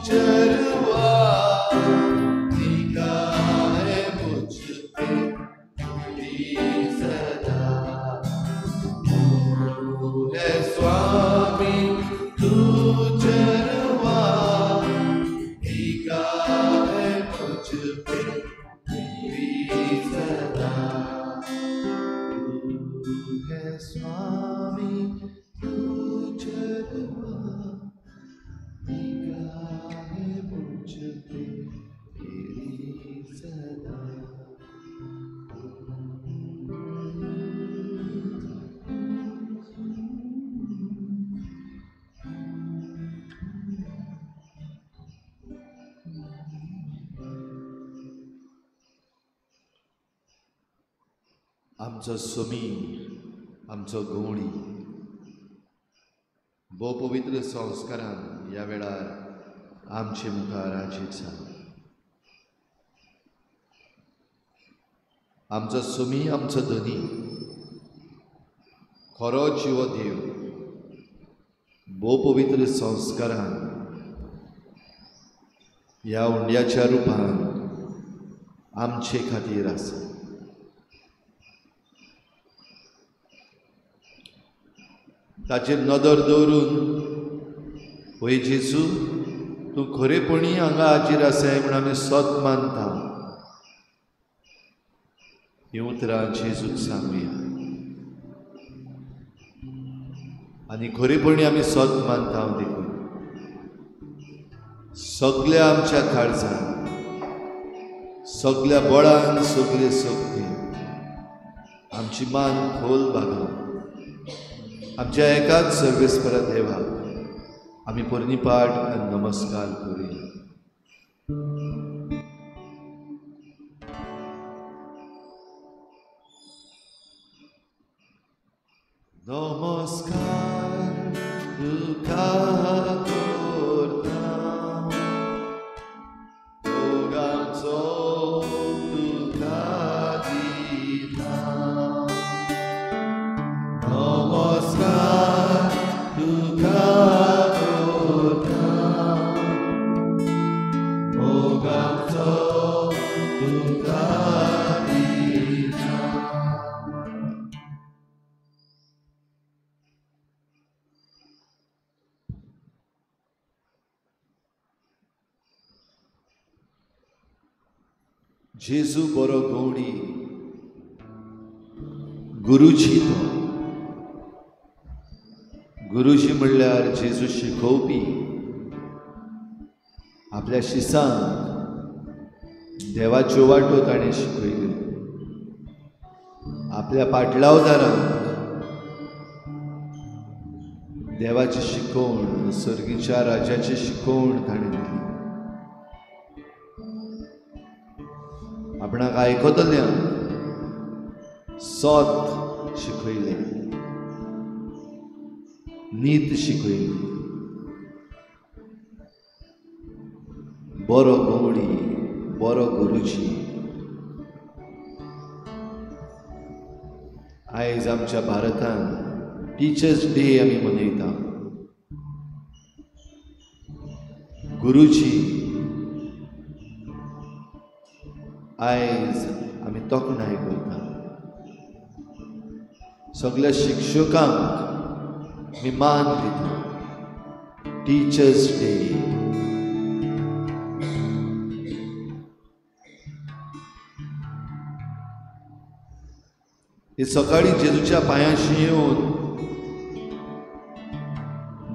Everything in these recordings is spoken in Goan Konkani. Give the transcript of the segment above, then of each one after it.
चरवा, निगाह है मुझ पे तेरी सदा। तू है स्वामी तू चरवा, निगाह है मुझ पे तेरी सदा। तू है स्वामी तू चरवा, निगाह है मुझ पे तेरी सदा। आमचो सोमी, आमचो गवळी भोव पवित्र संस्कारान ह्या वेळार आमचे मुखार हाजीर जाला। आमचो सोमी, आमचो धनी, खरो जिवो देव भोव पवित्र संस्कारान ह्या उंड्याच्या रुपान आमचे खातीर आसा। ताचेर नदर दवरून होय जेजू तूं खरेपणी हांगा हाजीर आसाय म्हूण आमी सत मानता, हीं उतरां जेजूक सांगुया आनी खरेपणी आमी सत मानता। देखून सगल्या आमच्या काळजान, सगल्या बळान, सगले शक्तीन आमची मान खोल बागोवन आमच्या एकाच सर्वेस्परा देवाक आमी पोरणीपाठ आनी नमस्कार करुया। नमस्कार तुका करता, मोगाचो तुका दिता। नमस्कार तुका करता, मोगाचो तुका दिता। जेजू बरो गवळी गुरुजी, तो गुरुजी म्हणल्यार जेजू शिकोवपी, आपल्या शिसांक देवाच्यो वाटो ताणें शिकयल्यो, आपल्या पाटलावदारांक देवाची शिकवण, सर्गीच्या राजाची शिकवण ताणें दिली। आपणाक आयकतल्यांक सत शिकयलें, नीत शिकयली। बरो गवळी, बरो गुरुजी आयज आमच्या भारतान टिचर्स डे आमी मनयता। गुरुजी आयज आमी तोखणाय करता। सगल्या शिक्षकांक आमी मान दिता। Teachers day. हे सकाळी जेजूच्या पांयांशी येवन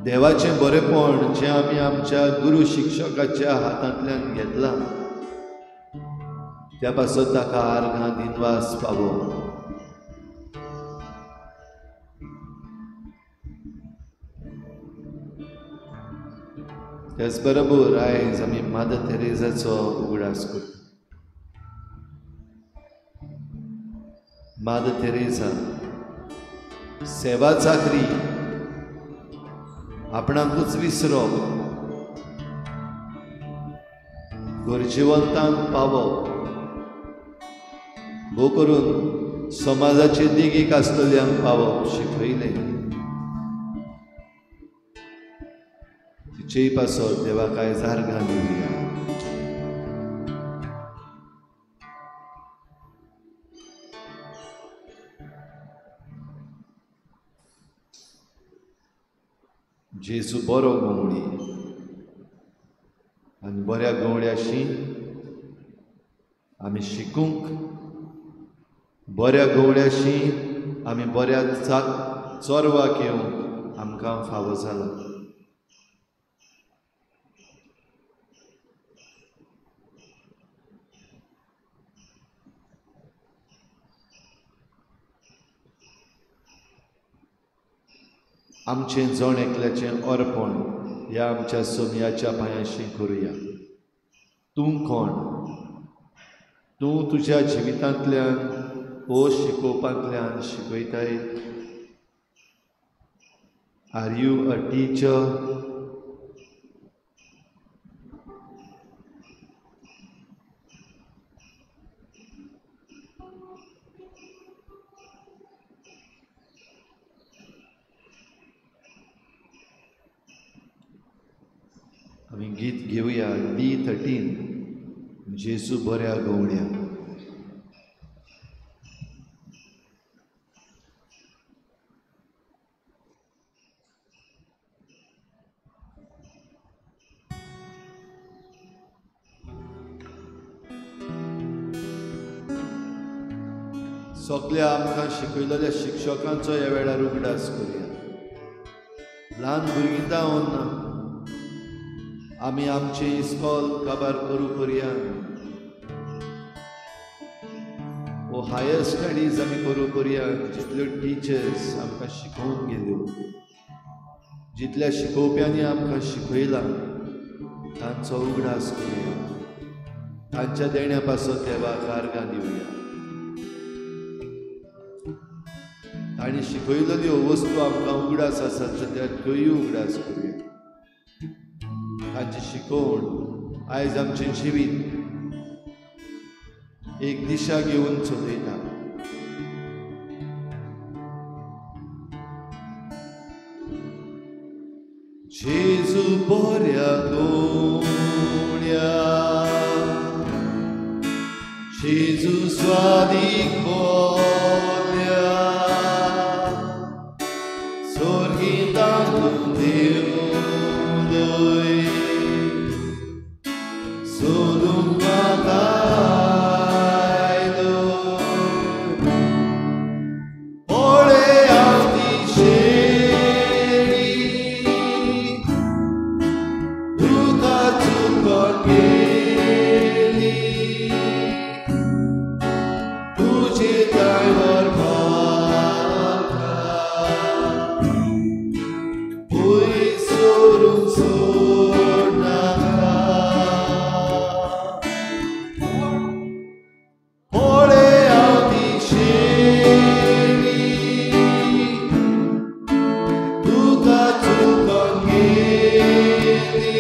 देवाचें बरेपण जें आमी आमच्या गुरू शिक्षकाच्या हातांतल्यान घेतलां त्या पासत ताका आर्गां दिनवास पावो। त्याच बरोबर आयज आमी मादर तेरेजाचो उगडास करता। मादर तेरेजा सेवा चाकरी आपणाकूच विसरप, गरजेवंतांक पावप, भोव करून समाजाचे देगेक आसलेल्यांक पावप शिकयलें। तिचे तुमचेय पासत देवाक आयज आर्गां दिवया. जेजू बरो गवळी आनी बऱ्या गवळ्याशी आमी शिकूंक, बऱ्या गवळ्याशी आमी बऱ्या चोरवाक येवंक आमकां फावो जाला. आमचें जण एकल्याचें अर्पण ह्या आमच्या सोमयाच्या पांयांशी करुया. तूं कोण? तूं तुज्या जिवितांतल्यान ओ शिकोवपांतल्यान शिकयताय? Are you a teacher? आमी गीत घेवया D13, जेजू बऱ्या गवळ्या. सगल्या आमकां शिकयलेल्या शिक्षकांचो ह्या वेळार उगडास करुया. ल्हान भुरगीं जावन आमी आमचें इस्कॉल काबार करूं पर्यान वो हायर स्टडीज आमी करूं पर्यान जितल्यो टिचर्स आमकां शिकोवन गेल्यो, जितल्या शिकोवप्यांनी आमकां शिकयलां तांचो उगडास करुया. तांच्या देण्या पासत देवाक आर्गां दिवया. तांणी शिकयलेल्यो वस्तू आमकां उगडास आसात जाल्यार त्योय उगडास करुया. तांची शिकवण आयज आमचें जिवीत एक दिशा घेवन चलयता. जेजू बऱ्या गवळ्या, जेजू स्वादीक बोल्या, सोर्गितांतूं देवलोय सोदूंक म्हाका आयलो. पळय हांव ती शेळी तुका चुकोन गेली, तुजे दायवर म्हाका पयस सोडूंक सोडनाका. पळय हांव ती शेळी तुका चुकोन गेली,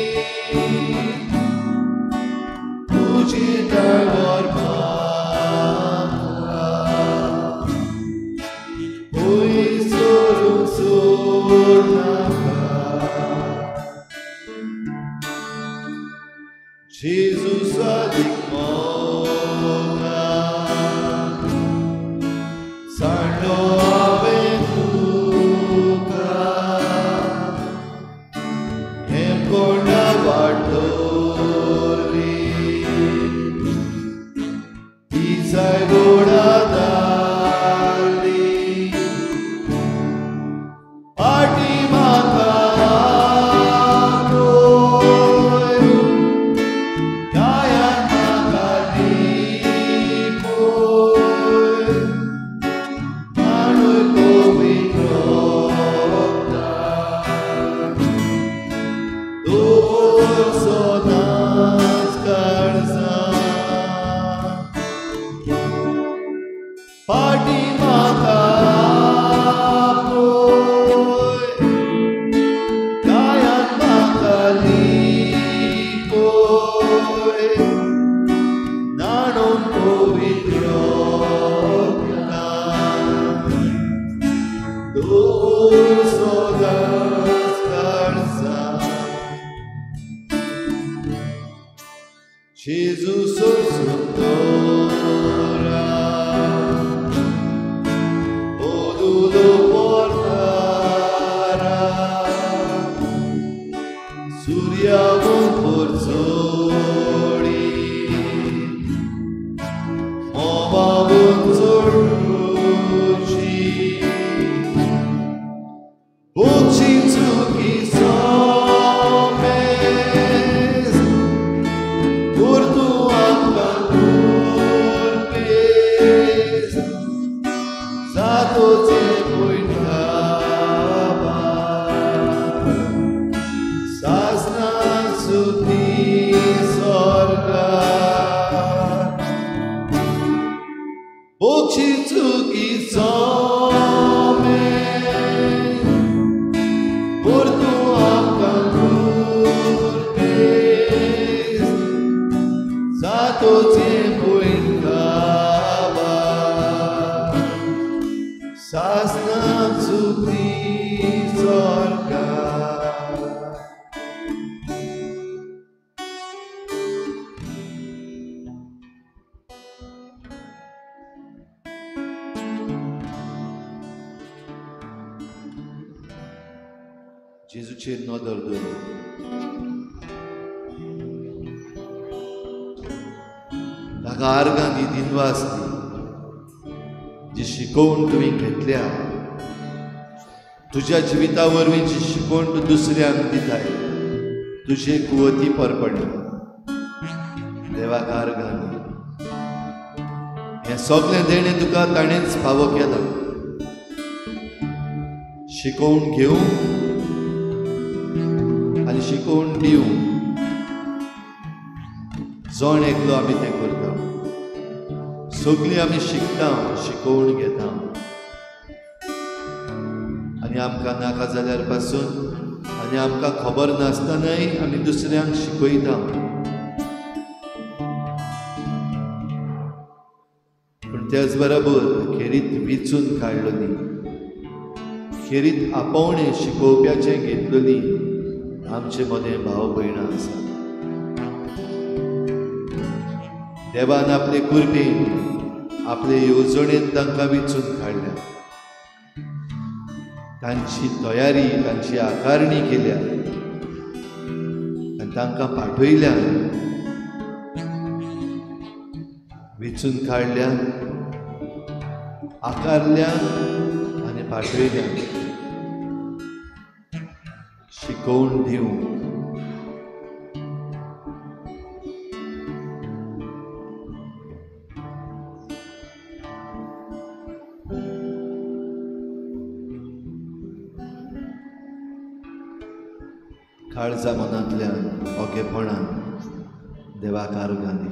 तुजे दायवर म्हाका पयस सोडूंक सोडनाका. जेजू स्वादीक मोगा, सांडलो हांवें तुका, हेमकोंडा वाटोली, तिजाय गोडा दाली, फाटी म्हाका आपय, गायान म्हाका दी. जेजू सोसून दवरा ओदुलो पोर्तारा सूर्यावून पोरचोडी मोबावून चोडूची बोची चुकी सोमेस पुर्तू आमकां कुर्पेस जातोचे पयठाबा सासना सुती स्वर्गार बोची चुकी सोमेस पुर्तू आमकां कुर्पेस जातोचे पयठाबा सासना सुती स्वर्गार. जेजूचेर नदर दवर. ताका आर्गां दी, दिनवास दी जी शिकोवण तुवें घेतल्या, तुज्या जिविता वरवीं जी शिकोवण तूं दुसऱ्यांक दिताय, तुजे कुवती परपडले. देवाक आर्गां दी. हें सगळें देणें तुका ताणेंच फावो केलां. शिकोवन घेवंक आनी शिकोवन दिवंक जण एकलो आमी तें करता. सगळीं आमी शिकता, शिकोवन घेता आनी आमकां नाका जाल्यार पासून आनी आमकां खबर नासतनाय आमी दुसऱ्यांक शिकयता. पूण त्याच बरोबर खेरीत विचून काडलो न्ही, खेरीत आपोवणें शिकोवप्याचें घेतलो न्ही. आमचे मदें भाव भयणां आसा. देवान आपले कुरबेन, आपले येवजणेन तांकां विचून काडल्या, तांची तयारी, तांची आकारणी केल्या आनी तांकां पाठयल्या, विचून काडल्या, आकारल्या आनी पाठयल्या शिकोवन दिवंक. काळजा मनांतल्यान ओगेपणान देवाक आर्गां दी.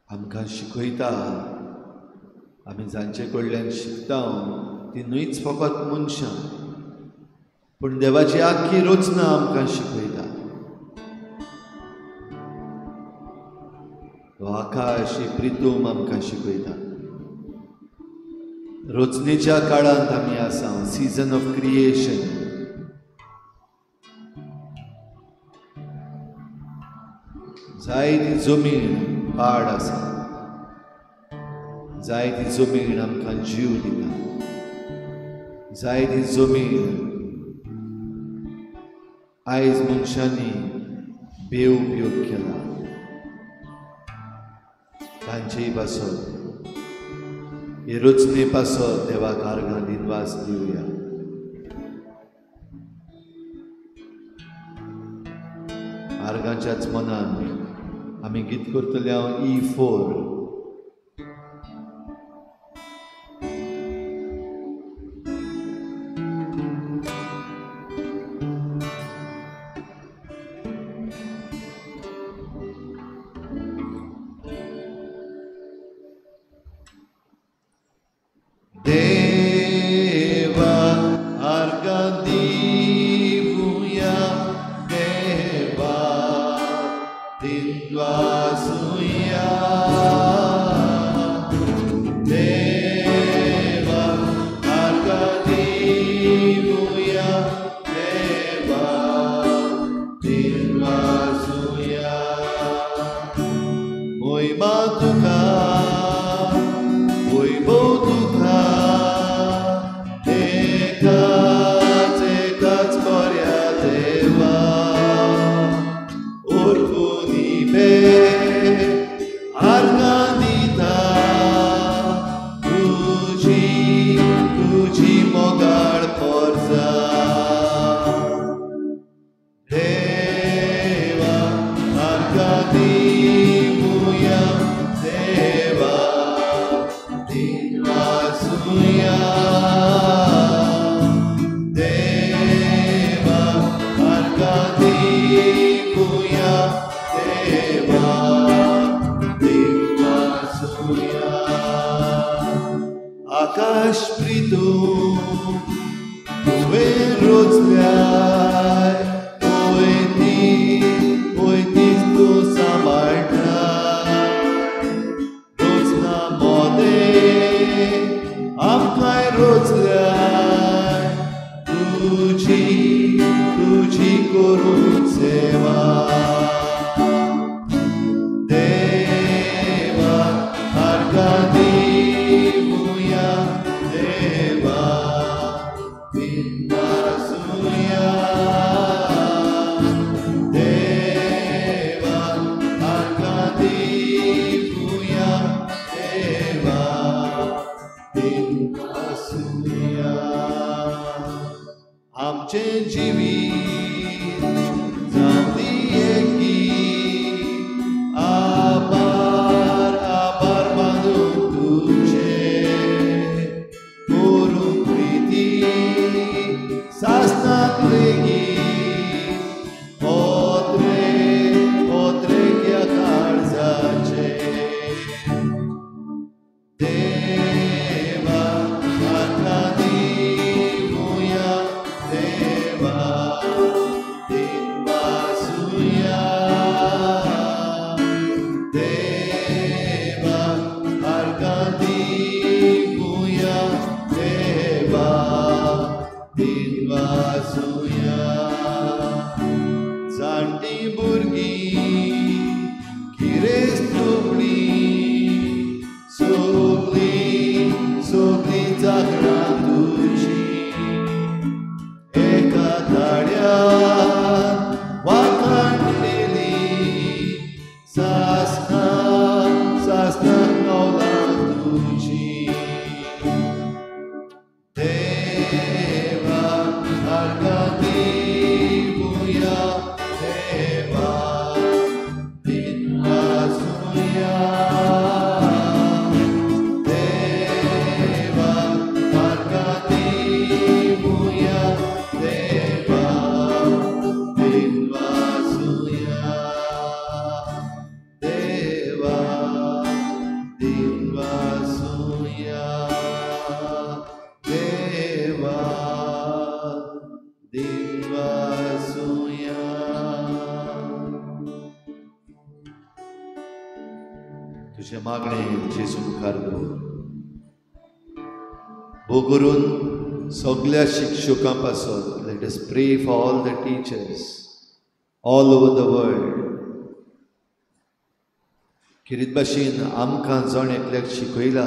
आमकां शिकयता, आमी जांचे कडल्यान शिकता ती न्हयच फकत मनशां, पूण देवाची आख्खी रचना आमकां शिकयता. तो आकाश ही प्रितूम आमकां शिकयता. रचनेच्या काळांत आमी आसा, सिजन ऑफ क्रिएशन. जायती जमीन पाड आसा, जायती जमीन आमकां जीव दिता, जायती जमीन आयज मनशांनी बेउपयोग केला. तांचेय पासत, हे रचने पासत देवाक आर्गां दिनवास दिवया. आर्गांच्याच मनान आमी गीत करतले हांव E4. देवा आर्गां दिवया, देवा दिनवासुया, देवा आर्गां दिवया, देवा दिनवासुया. मोहिमा तुका, वैभव तुका, एकाच एकाच बऱ्या देवा, ओरपुनी बे आर्गां दिता, तुजी तुजी मोगाळ पोरजा. देवा आर्गां दिवया, देवा दिनवासुया, देवा आर्गां दिवया, देवा दिनवासुया. आकाश प्रितू तुवें रोजल्याय, वयतीच तूं सांबाळटा, रोजना मोदें आमकांय रोजल्याय, तुजी तुजी करून सेवा. देवा आर्गां दिवया, देवा दिनवासुया, देवा आर्गां दिवया, देवा दिनवासुया. आमचें जिवीत जावं दी एक गीत, आभार आभार मानून तुजें, करूं प्रिती सासणाक लेगीत, पोत्रे पोत्रे ह्या काळजाचें. देवा आर्गां दिवया, देवा दिनवासुया, देवा आर्गां दिवया, देवा दिनवासुया. जाणटी भुरगीं गिरेस्त दुबळीं, सगळीं सगळीं चाकरां तुजीं, एका ताळ्यान वाखाणलेलीं, सासणां सासणां नवलां तुजीं. देवा आर्गां दिवया, देवा दिनवासुया, देवा आर्गां दिवया, देवा दिनवासुया, देवा दिनवासुया, देवा दिनवासुया. तुजें मागणें जेजू मुखार दवर. भोग करून सगल्या शिक्षकां पासत, let us pray for all the teachers all over the world. खेरीत भाशेन आमकां जण एकल्याक शिकयला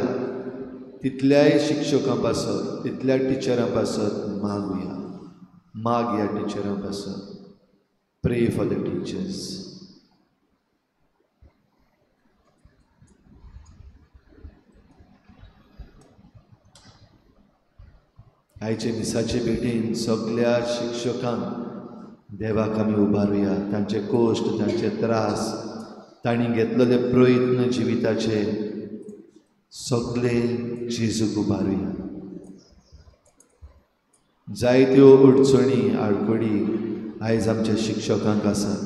तितल्याय शिक्षकां पासत, तितल्या टिचरां पासत मागुया, माग ह्या टिचरां पासत. Pray for the teachers. आयचे मिसाचे भेटीन सगळ्या शिक्षकांक देवाक आमी उबारुया. तांचे कश्ट, तांचे त्रास, तांणी घेतलेले प्रयत्न जिविताचे सगळे जेजूक उबारुया. जायत्यो अडचणी आडखळी आयज आमच्या शिक्षकांक आसात.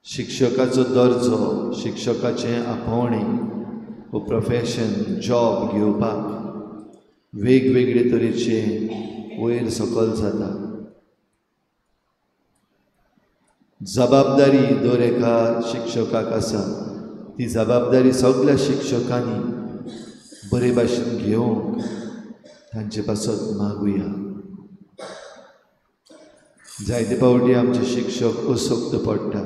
शिक्षकाचो दर्जो, शिक्षकाचें आपोवणें वो प्रोफेशन जॉब घेवपाक वेगवेगळे तरेचे वयर सकल जाता. जबाबदारी दर एका शिक्षकाक आसा. ती जबाबदारी सगळ्या शिक्षकांनी बरे भाशेन घेवंक तांचे पासत मागुया. जायते फावटी आमचे शिक्षक असक्त पडटा,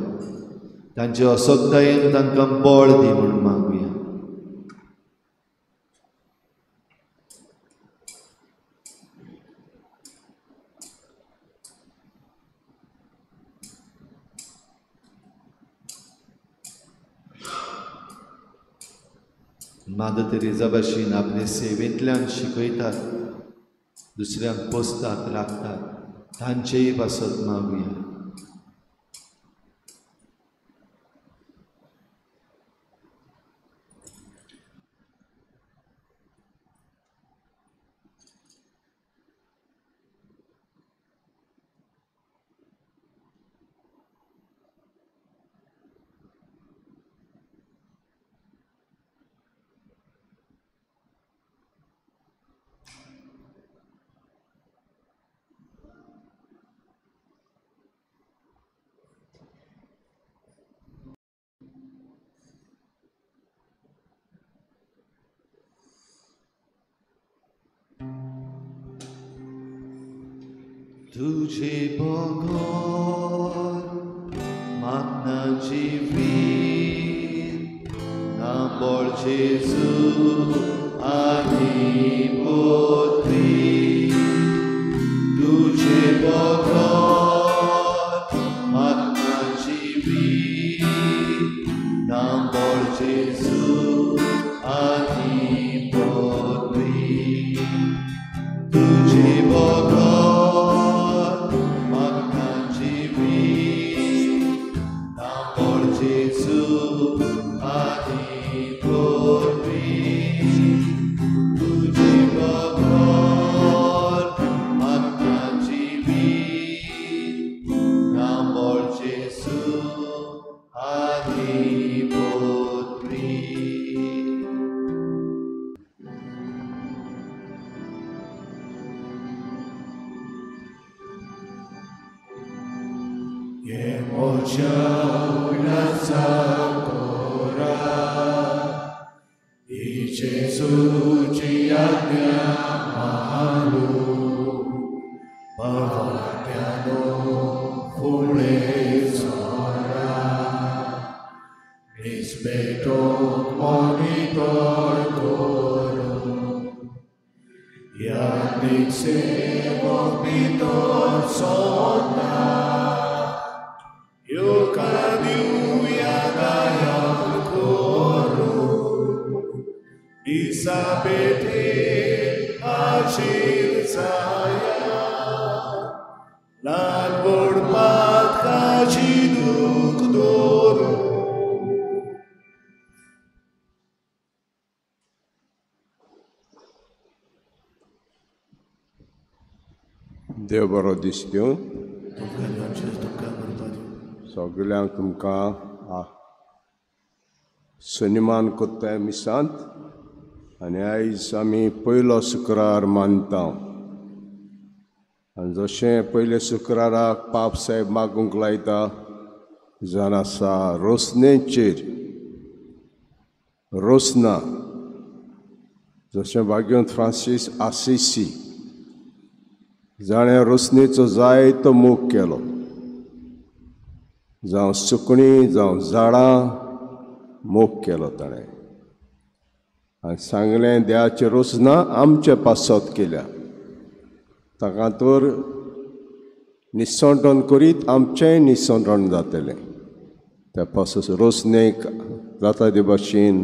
तांचे असक्तायेन तांकां बळ दी म्हूण मागुया. मादर तेरेजा भाशेन आपले सेवेंतल्यान शिकयतात, दुसऱ्यांक पोसतात, राखतात, तांचेय पासत मागुया. तुझे बगर म्हाका जिवीत ना बळ जेजू आनी पोत्री. तुझे बगर म्हाका जिवीत ना बळ जेजू आनी पोत्री. तुझे बगर देव बरो दीस दिवं सगळ्यांक. तुमकां सन्मान कोत्ताय मिसांत. आनी आयज आमी पयलो शुक्रार मानता. आनी जशें पयले शुक्राराक पाप साहेब मागूंक लायता जावन आसा रोसणेचेर रोसना, जशें भाग्यवंत फ्रांसीस आसिसी जाणें रोसणेचो जायतो मोग केलो, जावं सुकणीं जावं झाडां मोग केलो ताणें. आनी सांगलें देवाची रोसना आमचे पासत केल्या. ताका तर निसणटण करीत आमचेंय निसणटण जातलें. त्या पासत रोसणेक जाता ते भाशेन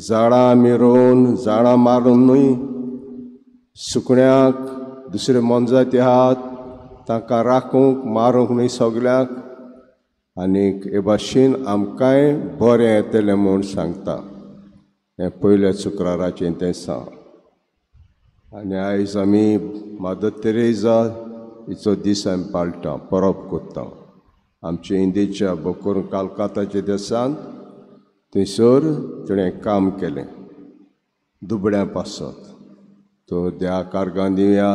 झाडां आमी रोवन झाडां मारून न्हय, सुकण्यांक दुसरे मोनजाती आहात तांकां राखूंक मारूंक न्हय सगल्यांक. आनीक हे भाशेन आमकांय बरें येतलें म्हूण सांगता. हें पयल्या शुक्राराचें तें सांग. आनी आयज आमी मादर तेरेजा हिचो दीस आमी पाळटा, परब करता. आमच्या इंडियेच्या बोकरून कालकाताच्या देशांत थंयसर तिणें काम केलें दुबळ्यां पासत. तो देवा कारगां दिवया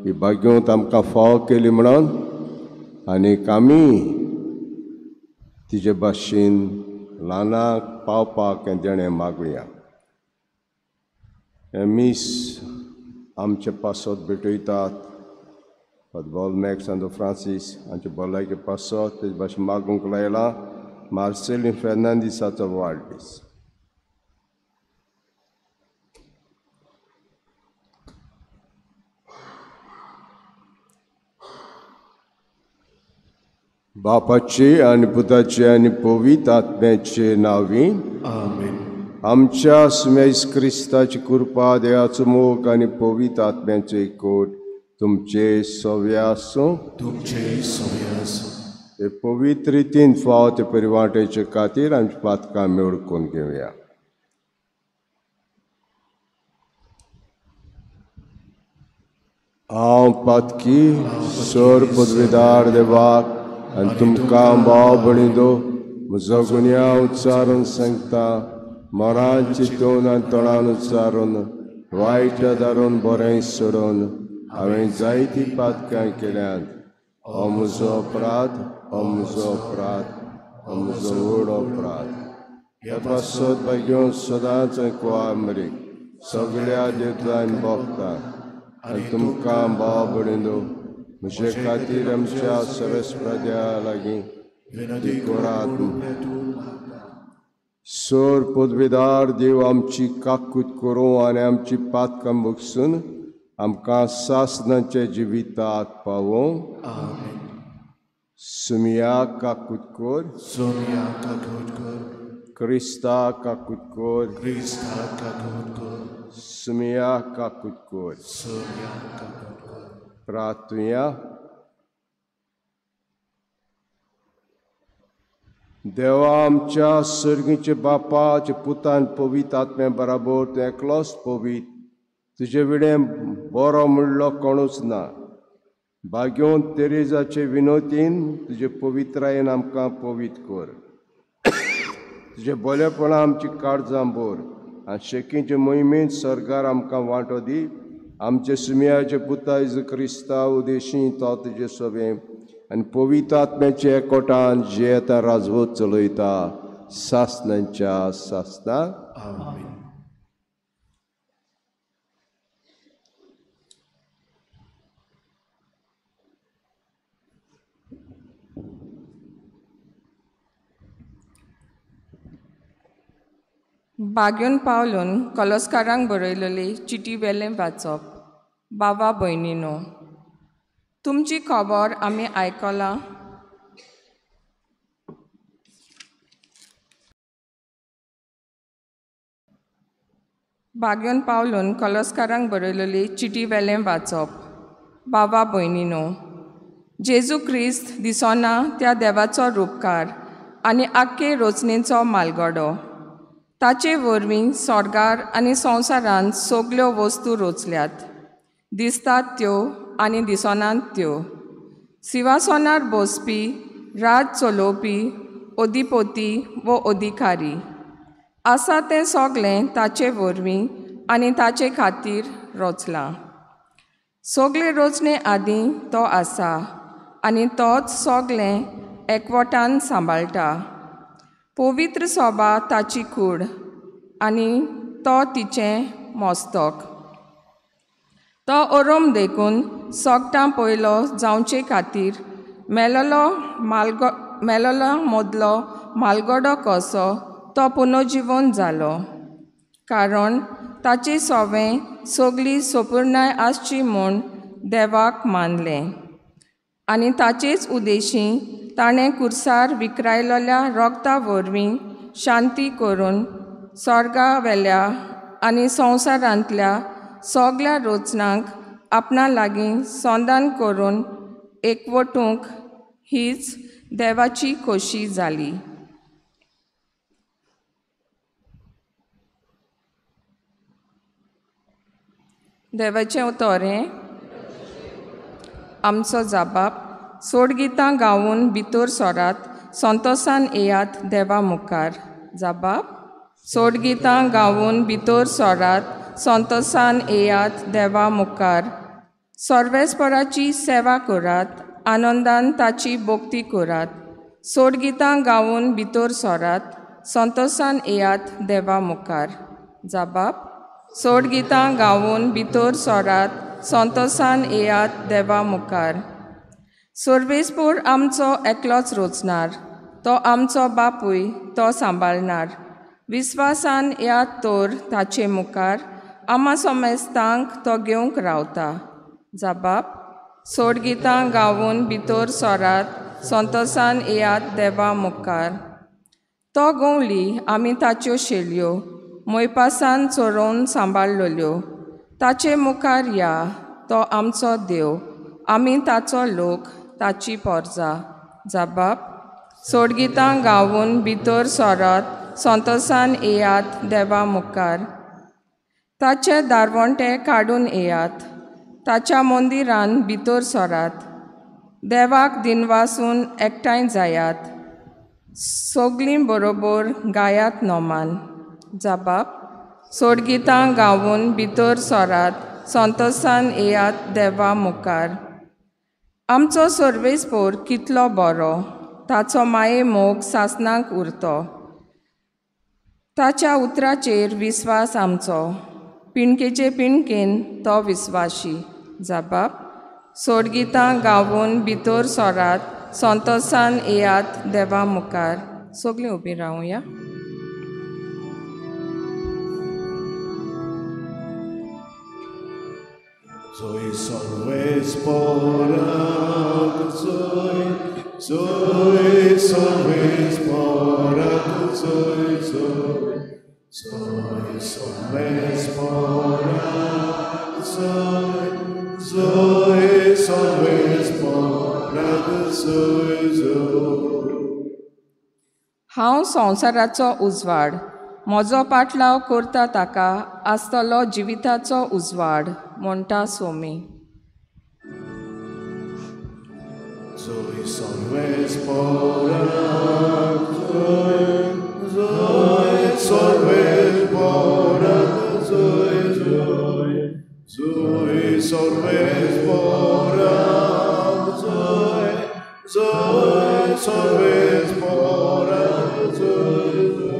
ही भाग्योत आमकां फावो केली म्हणून आनीक आमी तिजे भाशेन ल्हानाक पावपाक हें देणें मागुया. हें मीस आमचे पासत भेटयतात फादर मॅक्स आनी फ्रांसीस हांचे भलायके पासत तेजे भाशेन मागूंक लायलां मार्सेलीन फेर्नांदीसाचो वाडदीस. बापाचे आनी पुताचे आनी पवित्र आत्म्याचे नांवी आमेन. आमच्या सुमेस क्रिस्ताची कृपा, देवाचो मोग आनी पवित्र आत्म्याचो एकवट तुमचे सव्या आसूं. तुमचे सव्या आसूं. ते पवित्र रितीन फावो ते परिवाटेचे खातीर आमची पातकां आमी ओळखून घेवया. हांव पातकी सर पदवीदार देवाक आनी तुमकां भाव भयणींनो म्हजो गुन्यांव उच्चारून सांगता. मरान चिंतून आनी तोंडान उच्चारून वायट धारून बरें सोडून हांवें जायतीं पातकां केल्यांत. हो म्हजो अपराध, हो म्हजो अपराध, हो म्हजो व्हड अपराध. ह्या पासत भाग्योन सदांच कुवामरीक सगळ्या देवतांनी भोगता आनी तुमकां भाव भयणींनो म्हजे खातीर आमच्या सरस्पत्या लागीं विनंती करात. सर पदवीदार देव आमची काकूत करूं आनी आमची पातकां बगसून आमकां सासणाच्या जिविताक पावोवं. आमेन. सुमिया काकूत कर, सोनिया काकूत कर, क्रिस्ता काकूत कर, क्रिस्ता काकूत कर, सुमिया काकूत कर. सोनिया काकूत कर. प्रार्थुया. देवा आमच्या सर्गीचे बापाचे पुतान पवित्र आत्म्या बराबर तूं एकलोच पवित्र, तुजे विणें बरो म्हणलो कोणूच ना. भाग्योन तेरेजाचे विनोतीन तुजे पवित्रायेन आमकां पवित्र कर. तुजे बरेपणां आमची काळजां भर आनी शेकीचे मोहिमेंत सर्गार आमकां वांटो दी. आमचे सुमयाचे पुता जेजू क्रिस्ता उदेशी तो तुजे सोबें आनी पवित्र आत्म्याचे एकवटान जियेता राजवट चलयता सासणांच्या सासणां. आमेन. बाग्योन पावलून कलस्कारांक बरयलेली चिटी वेलें वाचप. बाबा भयणीनो, तुमची खबर आमी आयकलां. बाग्योन पावलून कलस्कारांक बरयलेली चिटी वेलें वाचप. बाबा भयणीनो, जेजू क्रिस्त दिसना त्या देवाचो रूपकार आनी आख्खे रोचणेचो मालगडो. ताचे वरवीं स्वर्गार आनी संवसारांत सगल्यो वस्तू रोचल्यात, दिसतात त्यो आनी दिसनात त्यो. सिंवासनार बसपी, राज चलोवपी, अधिपती वो अधिकारी आसा तें सगलें ताचे वरवीं आनी ताचे खातीर रचलां. सगले रचणे आदीं तो आसा आनी तोच सगलें एकवटान सांबाळटा. पवित्र सोबा ताची कूड आनी तो तिचें मस्तक. तो अरोम देखून सगटां पयलो जावचे खातीर मेलोलो मदलो मालगडो कसो तो पुनर्जिवन जालो. कारण ताचे सोवें सगली सोपूर्णाय आसची म्हूण देवाक मानलें. आनी ताचेच उदेशी ताणें कुर्सार विकरायलेल्या रोगता वरवीं शांती करून स्वर्गा वेल्या आनी संवसारांतल्या सगळ्या रोचनांक आपणा लागीं संदान करून एकवटूंक हीच देवाची खोशी जाली. देवाचें उतर हें आमचो जाबाब. सोडगितां गावून भितर सोरात, संतोसान येयात देवा मुखार. जाबाब. सोडगितां गावून भितर सोरात, संतोसान येयात देवा मुखार. सर्वेस्पराची सेवा करात, आनंदान ताची भक्ती करात. सोडगितां गावून भितर सोरात, संतोसान येयात देवा मुखार. जाबाब. सोडगितां गावून भितर सोरात, संतोसान येयात देवा मुखार. सर्वेस्पोर आमचो एकलोच रोचणार, तो आमचो बापूय, तो सांबाळणार. विस्वासान याद तर ताचे मुखार, आमा सोमेस्तांक तो घेवंक रावता. जाबाब. सोडगितां गावून भितर सोरात, संतोसान येयात देवा मुखार. तो गवली आमी ताच्यो शेलयो, मोयपासान चोरोवन सांबाळलेल्यो. ताचे मुखार या, तो आमचो देव, आमी ताचो लोक, ताची पोरजा. जाबाब. सोडगितां गावून भितर सोरात, संतोसान येयात देवा मुखार. ताचे दारवंटे काडून येयात, ताच्या मंदिरान भितर सोरात. देवाक दिनवासून एकठांय जायात, सगलीं बरोबर गायात नोमान. जाबाब. सोडगितां गावून भितर सोरात, संतोसान येयात देवा मुखार. आमचो सर्वेस्पोर कितलो बरो, ताचो माये मोग सासणाक उरतो. ताच्या उतराचेर विस्वास आमचो, पिणकेचे पिणकेन तो विस्वाशी. जाबाब. सोडगितां गावून भितर सोरात, संतोसान येयात देवा मुखार. सगलीं उबीं रावया. Zoe सर्वेस्पोराक Zoe, Zoe सर्वेस्पोराक Zoe, Zoe, Zoe सर्वेस्पोराक Zoe, Zoe सर्वेस्पोराक Zoe, Zoe. हांव संवसाराचो उजवाड, म्हजो पाटलाव करता ताका आसतलो जिविताचो उजवाड, म्हणटा Somi. Zoe सर्वेस्पोराक Zoe, Zoe सर्वेस्पोराक Zoe, Zoe, Zoe सर्वेस्पोराक Zoe, Zoe सर्वेस्पोराक Zoe, Zoe.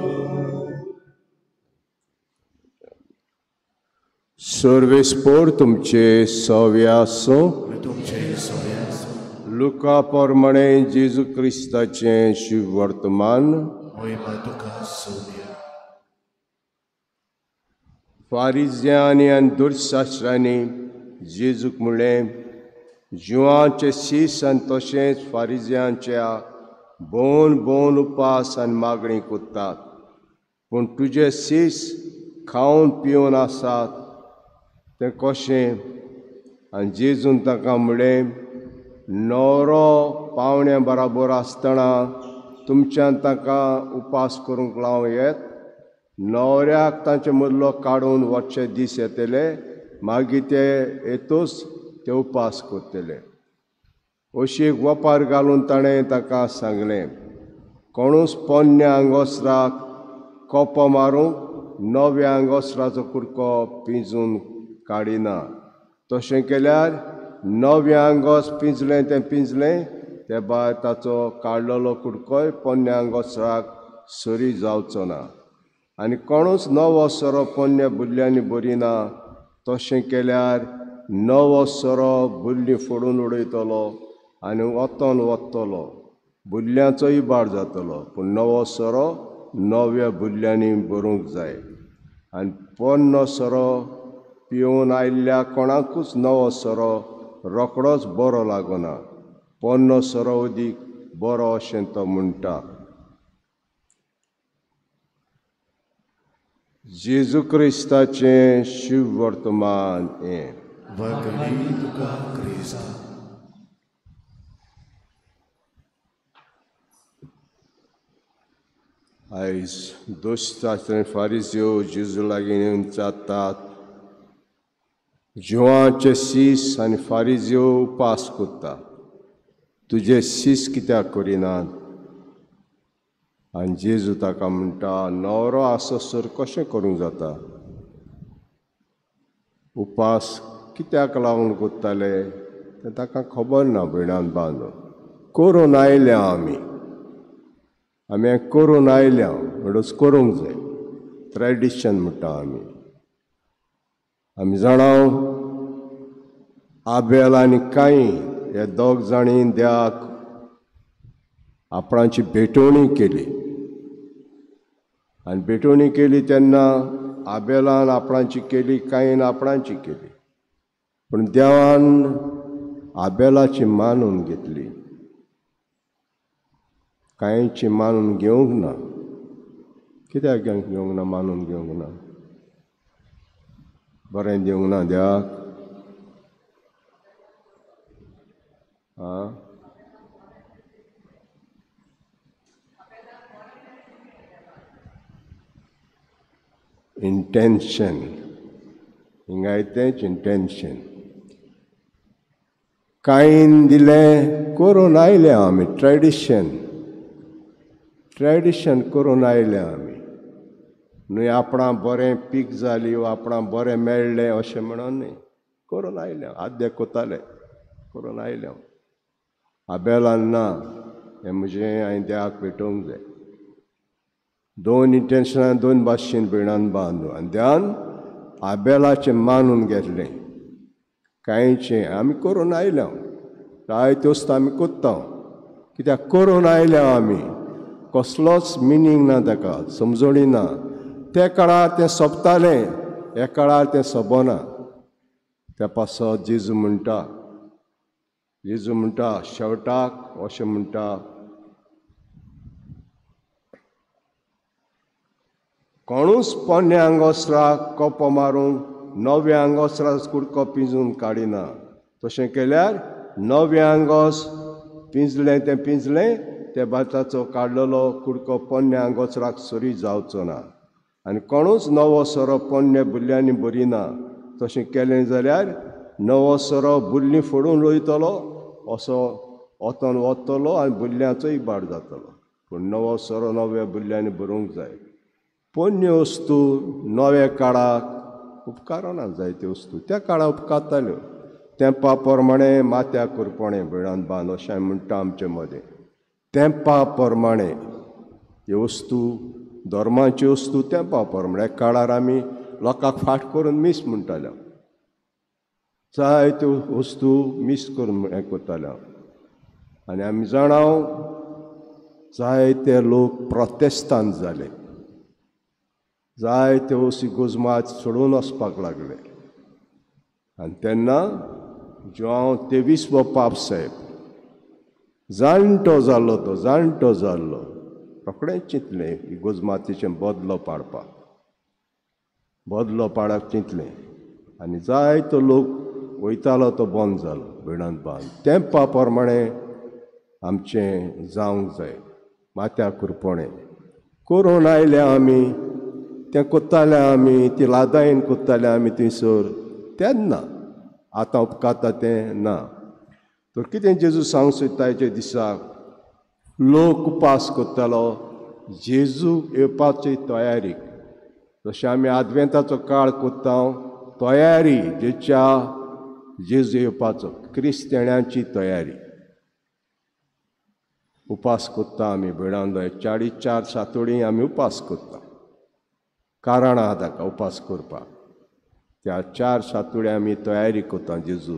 सर्वेस्पोर तुमचे सव्यासो. तुमचे सव्यासो. लुका प्रमाणे जेजू क्रिस्ताचें शुभवर्तमान. मोहिमा तुका सोम्या. फारिज्यांनी आनी दुर्शास्त्रांनी जेजूक म्हणलें, जुवांचे शीस आनी तशेंच फारिज्यांच्या भोवन भोवन उपास आनी मागणी करतात, पूण तुजे शीस खावन पिवन आसात तें कशें? आनी जेजून तांकां म्हणलें, न्हवरो पावण्या बराबर आसतना तुमच्यान तांकां उपास करूंक लावं येत? न्हवऱ्याक तांचे मदलो काडून वचचे दीस येतले, मागीर ते येतूच ते उपास करतले. अशी एक वपार घालून ताणें तांकां सांगलें, कोणूच पोन्न्या आंगोस्त्राक कोपो मारूंक नव्या आंगोस्त्राचो कुडको पिंजून काडिना. तशें केल्यार नव्या आंगोस पिंजलें तें पिंजलें, ते भायर ताचो काडलेलो कुडकोय पोन्न्या आंगोस्त्राक सरी जावचो ना. आनी कोणूच नवो सोरो पोन्न्या बुल्ल्यांनी भरिना, तशें केल्यार नवो सोरो बुल्ली फोडून उडयतलो आनी वतन वतलो, बुल्ल्यांचो इबाड जातलो. पूण नवो सोरो नव्या बुल्ल्यांनी भरूंक जाय. आनी पोन्नो सोरो पिवन आयिल्ल्या कोणाकूच नवो सोरो रोखडोच बरो लागना, पोन्नो सोरो उदीक बरो अशें तो म्हणटा. जेजू क्रिस्ताचें शिव वर्तमान हें. तुका क्रिस्ता. आयज दोस्ताचे फारिज्यो जेजू लागीं येवन जातात. जिवांचे सीस आनी फारिज्यो उपास करता. तुजे सीस कित्याक करिनात? आनी जेजू ताका म्हणटा, न्हवरो आससर कशें करूंक जाता? उपास कित्याक लागून करताले तें ताका खबर ना. भयणान बांदून करून आयल्या आमी, आमी करून आयल्या म्हणूच करूंक जाय. ट्रेडिशन म्हणटा आमी. आमी जाणा आबेल आनी कांय हे दोग जाणी देवाक आपणाची भेटवणी केली. आनी भेटवणी केली तेन्ना आबेलान आपणाची केली, कांयन आपणाची केली, पूण देवान आबेलाची मानून घेतली, कांयची मानून घेवंक ना. कित्याक घेवंक ना? मानून घेवंक ना, बरें दिवंक ना देवाक. आं, इंटेन्शन हिंगाय तेंच इंटेन्शन. कांयन दिलें करून आयल्या आमी, ट्रेडिशन ट्रेडिशन करून आयल्या आमी. न्हय आपणा बरें पीक जाली वा आपणा बरें मेळ्ळें अशें म्हणून न्हय, करून आयल्या. आद्य कोताले करून आयल्या. आबेलान ना, हें म्हजें हांवें देवाक भेटोवंक जाय. दोन इंटेन्शनां दोन भाशेन भयणान बांदू. आनी देवान आबेलाचें मानून घेतलें. कांयचें आमी करून आयल्या, जायत्यो वस्तू आमी कोत्ता, कित्याक करून आयल्या आमी. कसलोच मिनींग ना ताका, समजणी ना. त्या काळार तें सोंपतालें, ह्या काळार तें सोंपना. त्या पासत जेजू म्हणटा, जेजू म्हणटा शेवटाक अशें म्हणटा, कोणूच पोन्न्या आंगोस्त्राक कोपो मारूंक नव्या आंगोस्त्राक कुडको पिंजून काडिना. तशें केल्यार नव्या आंगोस पिंजलें तें पिंजलें, त्या भाताचो काडलेलो कुडको पोन्न्या आंगोस्त्राक सरी जावचो ना. आनी कोणूच नवो सोरो पोन्न्या बुल्ल्यांनी भरिना. तशें केलें जाल्यार नवो सोरो बुल्ली फोडून वयतलो, असो ओतोन वतलो आनी बुल्ल्यांचोय इबाड जातलो. पूण नवो सोरो नव्या बुल्ल्यांनी भरूंक जाय. पोन्न्यो वस्तू नव्या काळाक उपकारना. जायत्यो वस्तू त्या काळार उपकारताल्यो. तेंपा प्रमाणें माथ्या कुरपणें भयणान बांद अशें म्हणटा आमचे मदें. तेंपा प्रमाणें ह्यो वस्तू, धर्माच्यो वस्तू तेंपा प्रमाणें. काळार आमी लोकांक फाट करून मीस म्हणटाले, जायत्यो वस्तू मीस करून हें करताले. आनी आमी जाणा जायते लोक प्रोटेस्तांत जाले, जायते वस्तू गोजमात सोडून वचपाक लागले. आनी तेन्ना जुआंव 23वो पाप साहेब जाणटो जाल्लो, तो जाणटो जाल्लो, रोखडेंच चिंतलें इगोजमातीचें बदलो पाडपाक, बदलो पाडप चिंतलें. आनी जायतो लोक वयतालो तो बंद जालो. भयणान बांद तेंपा प्रमाणें आमचें जावंक जाय. माथ्या कुरपणें करून आयल्या आमी, तें कोत्ताले आमी, ती लादायन कोत्ताले आमी थंयसर तेन्ना. आतां उपकारता तें ना. तर कितें जेजू सांगूंक सोदता हेच्या दिसाक? लोक उपास करतालो जेजू येवपाची तयारीक. जशें आमी आदवेंताचो काळ करता, तयारी जेच्या जेजू येवपाचो, क्रिस्तेण्यांची तयारी. उपास करता आमी भयणान, 44 सातोडी आमी उपास करता. कारण आहा ताका उपास करपाक. त्या 4 सातोडी आमी तयारी करता जेजू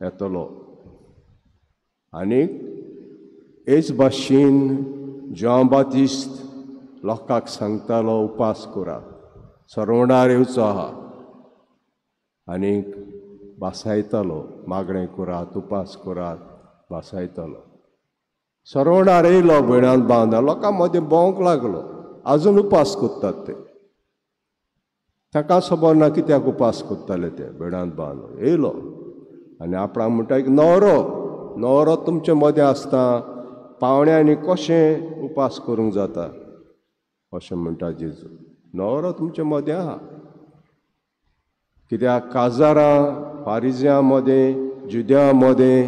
येतलो. आनी हेच भाशेन जुआंव बातिस्त लोकांक सांगतालो उपास करात, सरवणार येवचो आहा. आनी भासायतालो मागणें करात, उपास करात, भासायतलो. सरवणार येयलो भयणान बांद लोकां मदें भोंवंक लागलो. आजून उपास करतात ते, ताका खबर ना कित्याक उपास करताले ते. भेडांत बांदून येयलो आनी आपणाक म्हणटा एक न्हवरो, न्हवरो तुमचे मदें आसता, पावण्यांनी कशें उपास करूंक जाता अशें म्हणटा जेजू. न्हवरो तुमचे मदें आहा. कित्याक काजारां फारिज्यां मदें जुद्यां मदें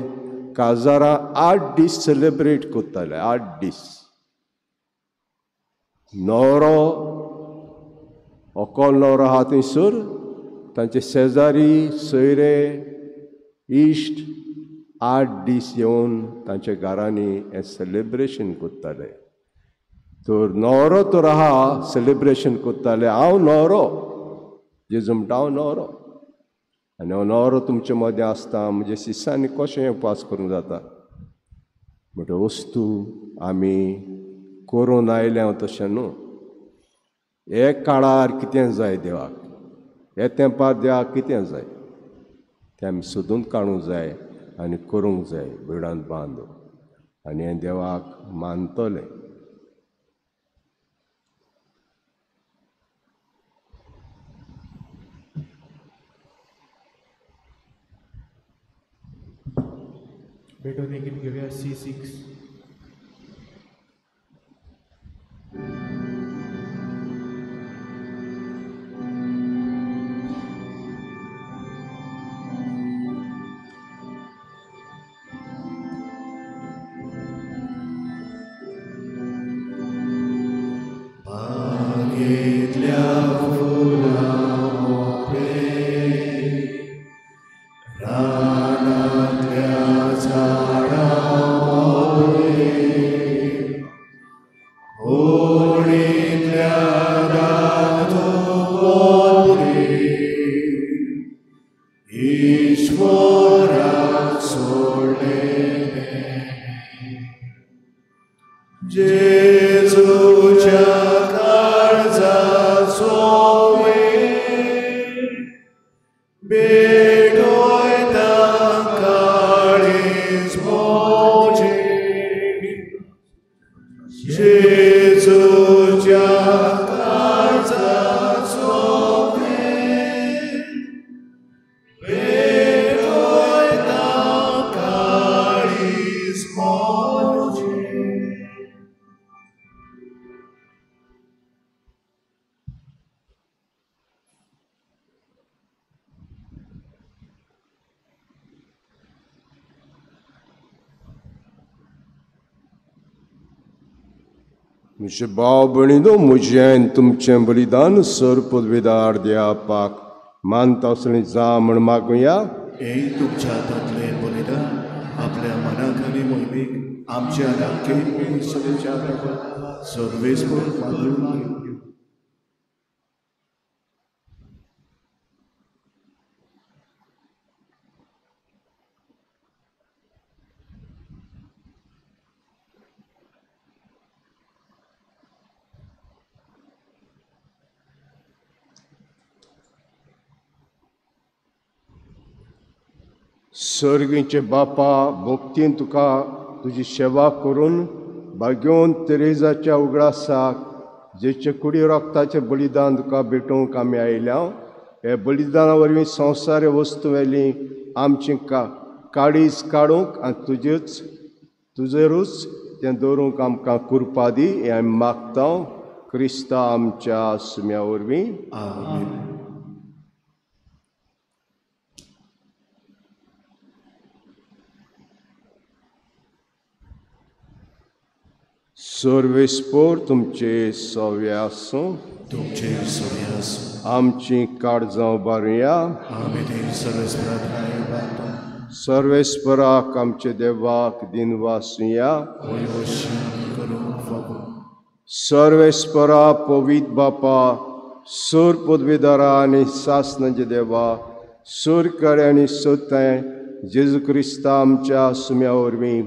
काजारां 8 दीस सेलेब्रेट करताले, 8 दीस. न्हवरो अकल न्हवरो आहा थंयसर तांचे शेजारी सोयरे इश्ट 8 दीस येवन तांच्या घरांनी हें सेलेब्रेशन करताले. तर न्हवरो तर आहा सेलेब्रेशन करताले, हांव न्हवरो, जेजू म्हणटा हांव न्हवरो आनी हांव न्हवरो तुमचे मदें आसता, म्हणजे शिसांनी कशें उपास करूंक जाता. म्हणटा वस्तू आमी करून आयल्या तशें न्हू. हे काळार कितें जाय देवाक, हे तेंपार देवाक कितें जाय तें आमी सोदून काडूंक जाय आनी करूंक जाय भिडांत बांदून, आनी हें देवाक मानतलें. भेटून एक घेवया C6. म्हजे भाव भयणीनो, म्हजें तुमचें बलिदान सर पदवेदार द्यापाक मानता असलें जा म्हण मागुया. हे तुमच्या हातांतलें बलिदान आपल्या मनाक आनी मोहिमेक आमच्या आनी सगळ्या सर्वेस्पर मागून. सर्गीचे बापा, भक्तीन तुका तुजी सेवा करून भाग्योवन तेरेजाच्या उगडासाक जेचे कुडी रक्ताचें बलिदान तुका भेटोवंक आमी आयल्या. हे बलिदाना वरवीं संवसार वस्तू वेली आमची काळीज काडूंक आनी तुजेरूच तें दवरूंक आमकां कृपा दी, हें आमी मागता क्रिस्ता आमच्या सुम्या वरवीं. आमेन. सर्वेस्पोर तुमचे सव्य आसूं, तुमचे सव्य आसूं. आमची काळजां उबारुया. सर्वेस्पराक आमचे देवाक दिनवासुया. सर्वेस्परा पवित्र बापा, सूर पदवीदारा आनी सासनाचे देवा, सूर करे आनी सोताय जेजू क्रिस्ता आमच्या सुम्या वरवीं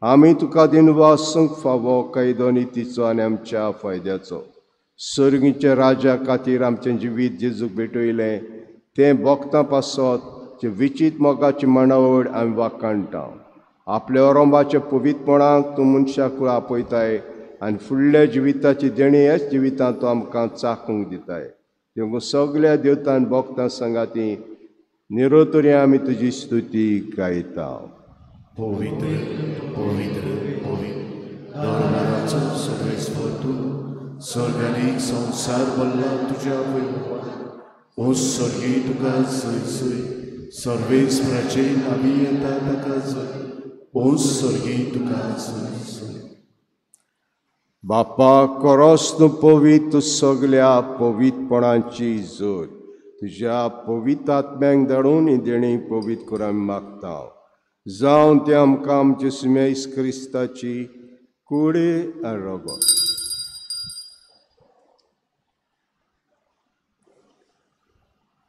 आमी तुका दिनवासूंक फावो कायदो नितीचो आनी आमच्या फायद्याचो. सर्गीच्या राजा खातीर आमचें जिवीत जेजूक भेटयलें तें भोगतां पासत जे विचीत मोगाची मांडावळ आमी वाखाणटा. आपल्या ओरंबाच्या पवित्रपणाक तूं मनशाक आपयताय आनी फुडल्या जिविताची देणी ह्याच जिवितांत तूं आमकां चाखूंक दिताय. देखून सगल्या देवतान भक्तां सांगाती निरोतरी आमी तुजी स्तुती गायता. पवित्र पवित्र पवित्र दरबाराचो सर्वेस्पर तूं, स्वर्गांनी संवसार भरला तुज्या वैभवान. ओ स्वर्गी तुका जय जय, सर्वेस्पराचे नावी येता ताका जय. ओ स्वर्गी तुका जय जय. बापा करोस तूं पवित्र सगल्या पवित्रपणाची जोड, तुज्या पवित्र आत्म्यांक धाडून ही देणी पवित्र करून आमी मागता. जावन तें आमकां आमचे सुमेस क्रिस्ताची कुडी आनी रगत.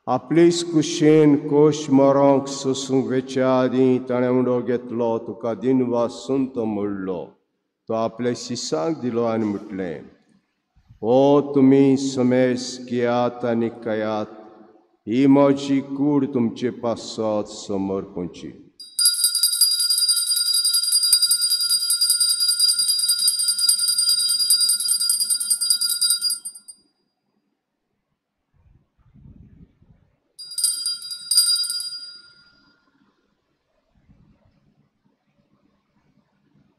आपलीच कुशेन कोश मरोंक सोसूंक वेच्या आदीं ताणें उडो घेतलो, तुका दिनवासून तो मोडलो, तो आपल्या शिसांक दिलो आनी म्हटलें, ओ तुमी समेस घेयात आनी खायात, ही म्हजी कूड तुमचे पासत समर्पणची.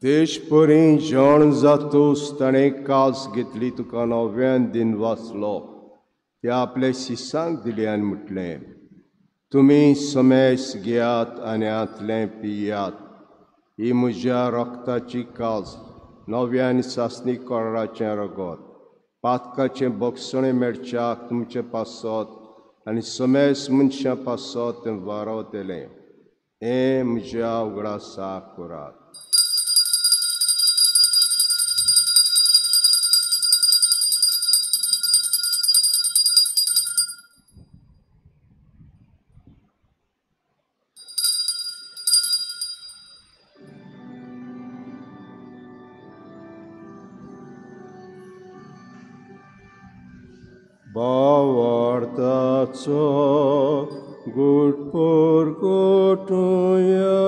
तेशपरी जेवण जातूस ताणें कास घेतली, तुका नव्यान दिन वाचलो, ते आपल्या शिसांक दिली आनी म्हटलें, तुमी समेस घेयात आनी हांतलें पियात, ही म्हज्या रक्ताची कास, नव्यान सासणी कोराचें रगत, पातकाचें बक्षणें मेळच्याक तुमचें पासत आनी समेस मनशां पासत तें वारवतलें. हें म्हज्या उगडासाक करात. भावार्थाचो गुटपूर गोटुया,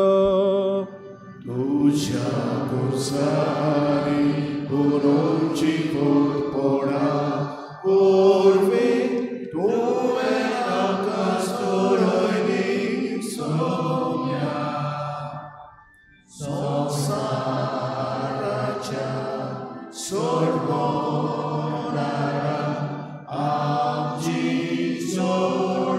तुज्या कुर्सारी पुरोची कोटपणा वरवीं तुवें आमकां सोडयली सोम्या, संवसाराच्या सोडवणारा आमची सोडवण.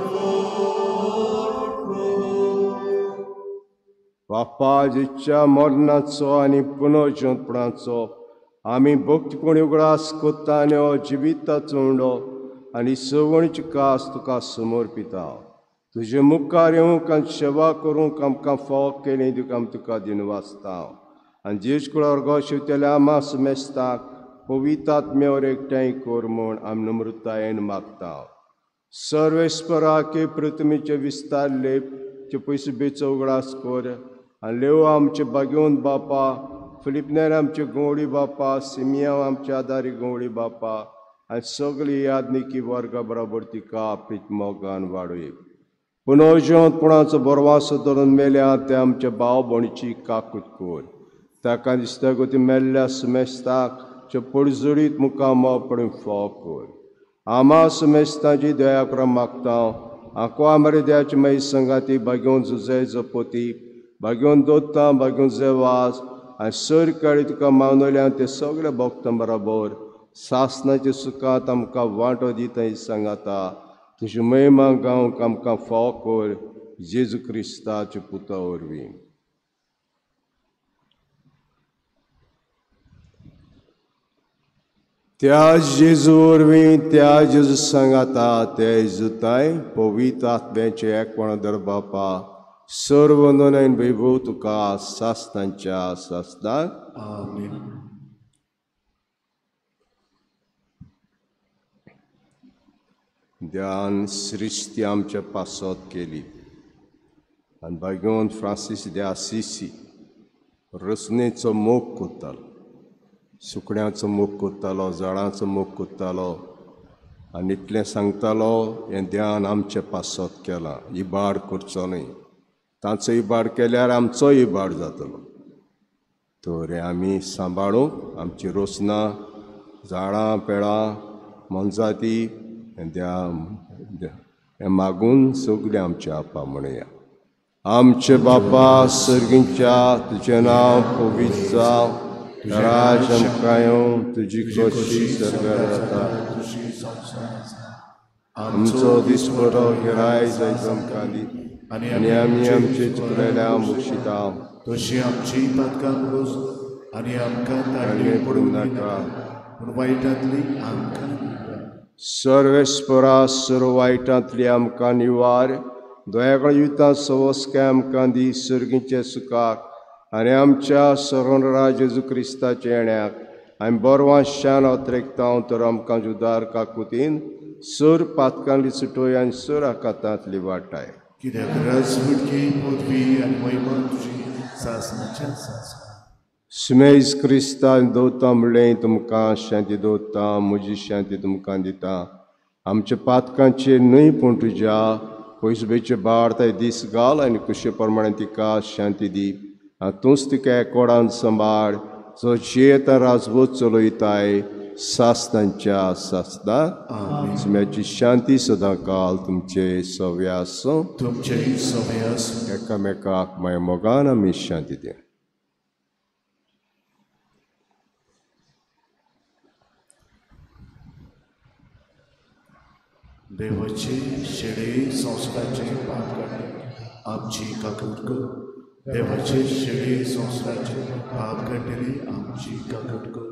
बापा, जिच्या मरणाचो आनी पुनर्जिवपणाचो आमी भक्तीपणी उगडास कोत्ता आनी हो जिविताचो उंडो आनी सवणीची कास तुका समर्पिता. तुजे मुखार येवंक आनी सेवा करूंक आमकां फावो केली तुका आमी तुका दिनवासता. आनी जेज कुळार शिवतल्या आमा समेस्ताक पवित्र आत्म्यावर एकठांय कर म्हूण आमी नम्रतायेन मागता. सर्वेस्पराके पृथ्वीचे विस्तार लेप चे पयशे बेचो उगडास कर आनी लेव आमचे बागेवन बापा, फिलिपनेर आमचे गवळी बापा, सिमियांव आमचे आदारी गवळी बापा आनी सगळी यादनिकी वर्गा बराबर तिका आपली मोगान वाडय. पुनर्जिवंतपणाचो बरवासो धरून मेल्या ते आमच्या भाव भयणीची काकूत कर. ताका दिसता गती मेल्ल्या समेस्ताक पडजोडीत मुखार मोपण फाव कर. आमा समेस्तांची दया करून मागता. आंको आमरे दयाची मागीर संगाती बागेवन जुजय जपोती, बागेवन दोत्ता, बागेवन जेवास आनी सरकाळी तुका मानवल्या ते सगळे भक्तां बराबर सासनाच्या सुखांत आमकां वांटो दिता सांगाता. तुजी महिमा गावंक आमकां फाव कर, जेजू क्रिस्ताच्या पुता वरवीं. त्या जेजू वरवीं, त्या जेजू सांगाता, त्या जेजूताय पवित्र आत्म्याचें एकपण दर बापा, सर्व नोंदण वैभव तुका सासनाच्या सासनाक. आमेन. ध्यान सृश्टी आमच्या पासत केली आनी भाग्यवंत फ्रांसीस दे आसिसी रचनेचो मोग करतालो, सुकण्यांचो मोग करतालो, झाडांचो मोग करतालो आनी इतलें सांगतालो, हें ध्यान आमचें पासत केलां, इबाड करचो न्हय. तांचो इबाड केल्यार आमचो इबाड जातलो. तर आमी सांबाळूंक आमची रोसनां, झाडां पेडां, मोनजाती हें मागून सगळें आमच्या आपा म्हणया. आमचे बापा सर्गींच्या, तुजें नांव पवित्र जावं, राज आमकां येवं, तुजी खोशी सर्गार जाता, आमचो दिसपटो गिराय जायत आमकां दी, आनी आमी आमचे चुकलेल्या मुक्षिता तशी आमची पातकां पुरोस आनी आमकां ताडणेक पडूं नाका, पूण वायटांतली आमकां सर्वेस्परा सर्व वायटांतली आमकां निवार, दोयाकडेन युतां सवस्काय आमकां दी सर्गीचे सुखाक आनी आमच्या सरणराज जेजू क्रिस्ताच्या येण्याक आमी बरवां शान अत्रेकता तर आमकां जुदार काकुतीन सर पातकांली सुटोय आनी सर आकातांतली वाटाय. कित्याक राजवटकी पदवी आनी महिमा तुजी सासणाच्या सासणाक. सुमेज क्रिस्तान दवरता म्हणलें तुमकां शांती दवरता, म्हजी शांती तुमकां दिता, आमच्या पातकांचेर न्हय पूण तुज्या पयसुबेचे भार ताय दीस घाल आनी कुशे प्रमाणे तिका शांती दी, आनी तूंच तिका एकोडान सांबाळ, जो जियेता राजवट चलयताय सासणांच्या सासणाक. सुम्याची शांती सदां काल तुमचे सव्या आसूं, तुमचेय सव्या आसूं. एकामेकाक माय मोगान आमी शांती दिया. देवाचे शेळे संवसाराचे पाप काडटे आमची काकूट कर, देवाचे शेळे संवसाराचे पाप काडटली आमची काकूट कर,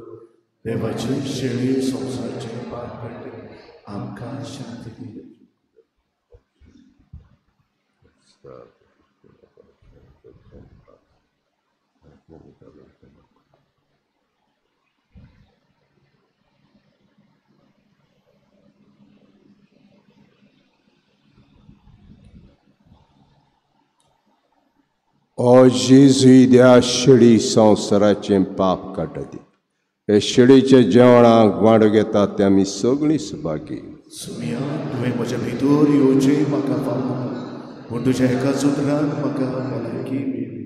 देवाचे शेळे संवसाराचे पाप काडटली आमकां शांती दी. ओ जेजू त्या शेळी संवसाराचें पाप काडटा ती, हे शेळीच्या जेवणाक वांटो घेतात ते आमी सगळीं सुभागी. सुमिया, तुवें म्हज्या भितर येवचें म्हाका फावना, पूण तुज्या एकाच उतरान म्हाका भलायकी मेळ्ळी.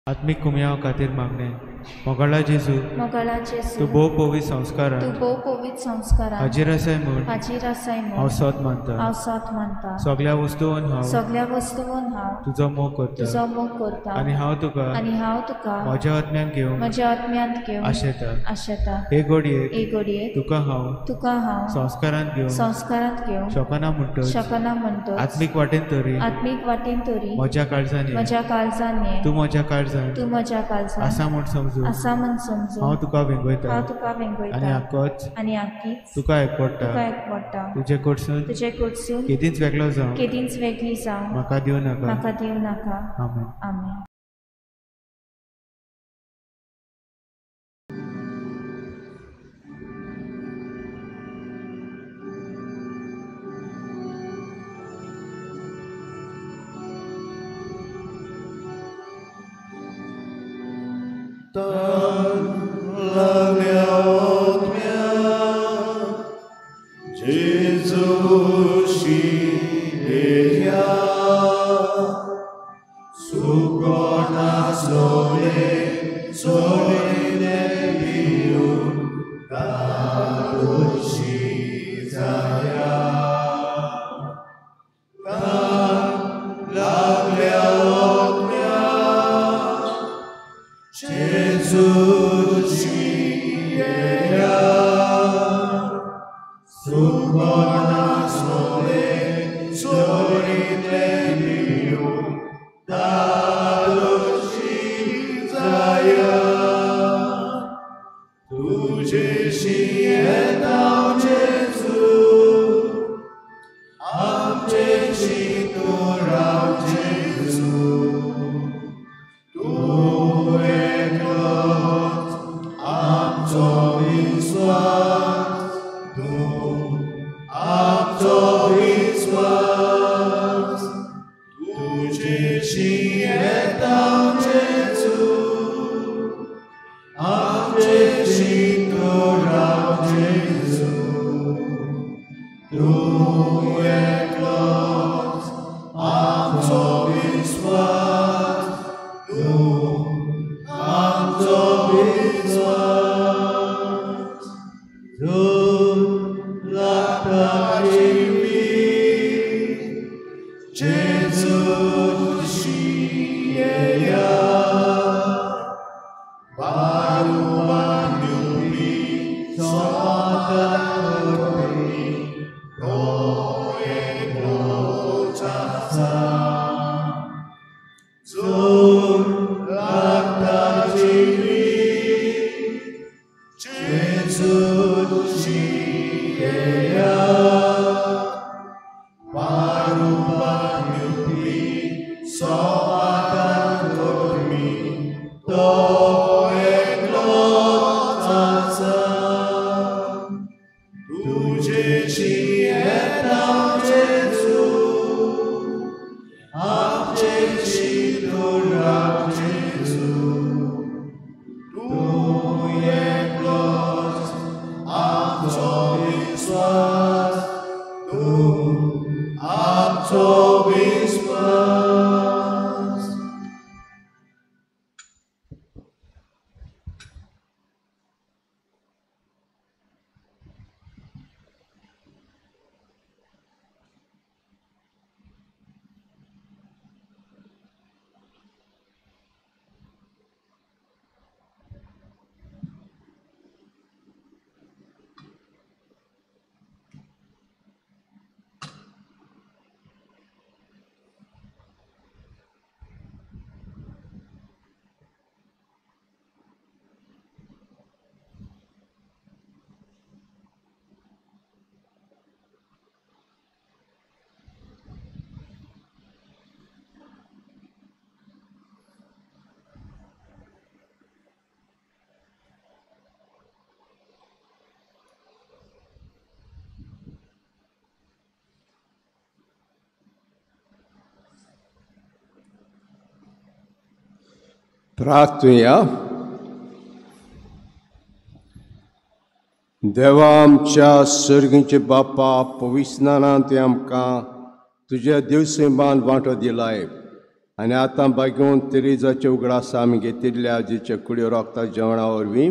आत्मीक कुमयाव खातीर मागणें. मोगाळा जेजू, तूं भोव पवित्र संस्कारान हाजीर आसाय म्हूण हांव सोत मानता. सगळ्या वस्तून हांव तुजो मोग करता आनी हांव तुका म्हज्या आत्म्यान घेवंक आशेता. हे घडयेक तुका हांव संस्कारांत घेवंक शकना म्हणटच आत्मीक वाटेन तरी म्हज्या काळजान तूं म्हज्या काळजान आसा म्हूण समजून हांव तुका वेंगयता आनी आकोच तुका एकवटा. तुजे कडसून केदींच वेगळो जावं म्हाका दिवं नाका. आमेन. Sole धादोशी जाया तुजेशी येता जेजू आमचेशी तूं राव जेजू तूं एकलोच आमचो विस्वास तूं आमचो विस्वास तुजेशी येता जेजू आमचेशी तूं राव जेजू तूं एकलोच आमचो विस्वास तूं आमचो विस्वास तूं लागता जिवीत जेजूशी येया पारुमान दिवपी समाधान करपी तो एकलोच आसा जोर लागता जिवीत जेजूशी येया पारुमान दिवपी समाधान करपी तो एकलोच आसा तुजेशी येता जेजू आमचेशी तूं राव जेजू तूं एकलोच आमचो विस्वास तूं आमचो विस्वास. प्रार्थुया. देवा आमच्या सर्गीचे बापा, पविस्नानान तुवें आमकां तुज्या देवसेमान वांटो दिलाय आनी आतां बागेवन तेरेजाचे उगडास आमी घेतिल्ल्या जेच्या कुडयो रोगता जेवणा वरवीं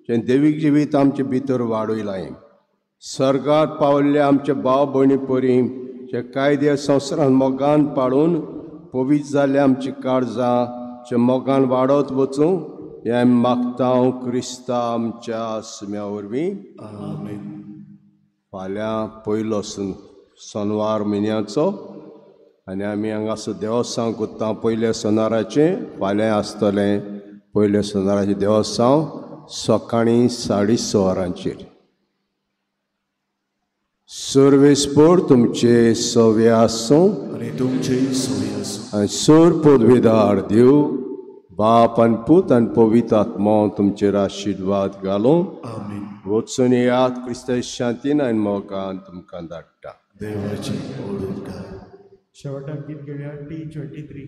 जें देवीक जिवीत आमचे भितर वाडयलाय. सर्गार पावल्ल्या आमच्या भाव भयणी परी जे कायदे संवसारान मोगान पाळून पवित्र जाल्ल्या आमची काळजां जे मोगान वाडत वचूं हें आमी मागता क्रिस्ता आमच्या सुम्या वरवीं. आमेन. फाल्यां पयलो सोनवार म्हयन्याचो आनी आमी हांगासर देवस्थान करता पयल्या सोनाराचें. फाल्यां आसतलें पयल्या सोनाराचें देवस्थान सकाळीं 6:30 वरांचेर. सर्वेस्पोर तुमचे सवे आसूं आनी तुमचे सोय आसूं. आनी सोर पदवेदार देव बाप आनी पूत आनी पवित्र आत्मो तुमचेर आशिर्वाद घालूं. आमेन. वचून येयात क्रिस्ता शांतीन आनी मोगान तुमकां धाडटा. देवाची ओडून शेवटाक गीत घेवया T23.